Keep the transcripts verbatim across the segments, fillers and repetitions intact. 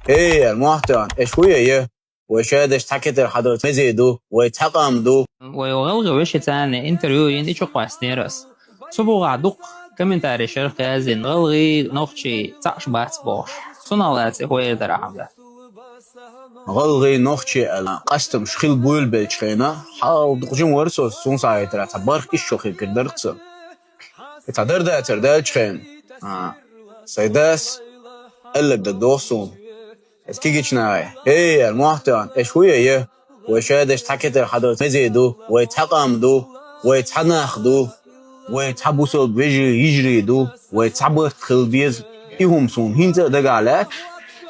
Эй, яр мохтан, эш хуя е? Вай шадаш цхьа кетар хьадоц мезе ду, вай цхьа къам ду. Вай гӀалгӀа веши царна интервью йин и чу къоастнера ас. Цу бугӀа дукха комментарий шарх язйин, гӀалгӀи нохчи цаӀш бац бохуш. Цунах лаьцӀа хӀу эр дара хьамда? ГӀалгӀи нохчи аьлла къастамаш хила буйла белча хена, хьал дукха жим вара со, сун сагӀитара цхьа барх иш шо хир кир дарх ца. И цхьа дар дацар даьлча хена, а, сай дас аьллаг даг доху суна. Эс кигичнагӀе: «Эй, яр мохтан, эш хуя е? Вай шадаш цхьа кетар хьадоц мезе ду, вай цхьа къам ду, вай цхьа нах ду, вай цхьа бусалба вежарий, йижарий ду, вай цхьа барт хила беза». И хӀума суна хӀинца а дагахь лаьтта.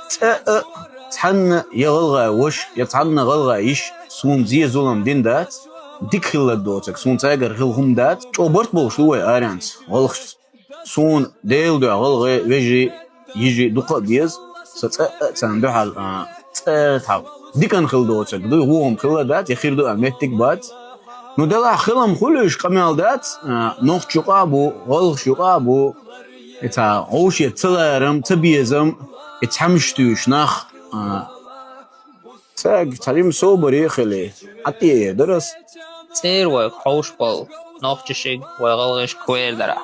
ЦӀа а цхьанна я гӀалгӀа ваша, я цхьанна гӀалгӀа йиша суна зе-зулам дина дац, дика хилларг доцург суна цаьргара хила хӀума дац, чӀогӀа барт болуш ду вай аренца, гӀалгӀашца. Суна Делан дуьхьа гӀалгӀай вежарий, йижарий дукха а беза, сан цӀа а царна дуьхьал, а, цӀа а тхьа диканна хила доцург ду, вуо хӀума хилла дац, я хир ду аьлла меттиг бац. Ну, делахь хилам хуьлуш къамел дац, а, нохча юкъа а бу, гӀалгӀаш юкъа а бу, и цхьа гӀовшет ца ларам, ца безам, и цхьаьмаш туьйш нах, а, цаьрга цхьа жима собаре а хили, хьатӀеэр дара ас. ЦӀера вай хьовш болу нохчашиг, вай гӀалгӀашка хӀу эр дара?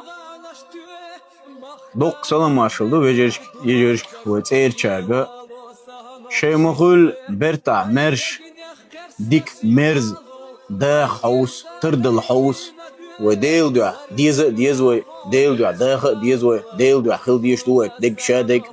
Дуккха салам-маршалла ду вежаршка, йижаршка, вай цӀерачаьрга. Шайн ма хуьллу бертахь маьрша, дика мерза, даха хьовса, тардала хьовса. Вай Делан дуьхьа деза а деза вай, Делан дуьхьа даха а деза вай, Делан дуьхьа хила дезаш ду вай дерг ша дерг.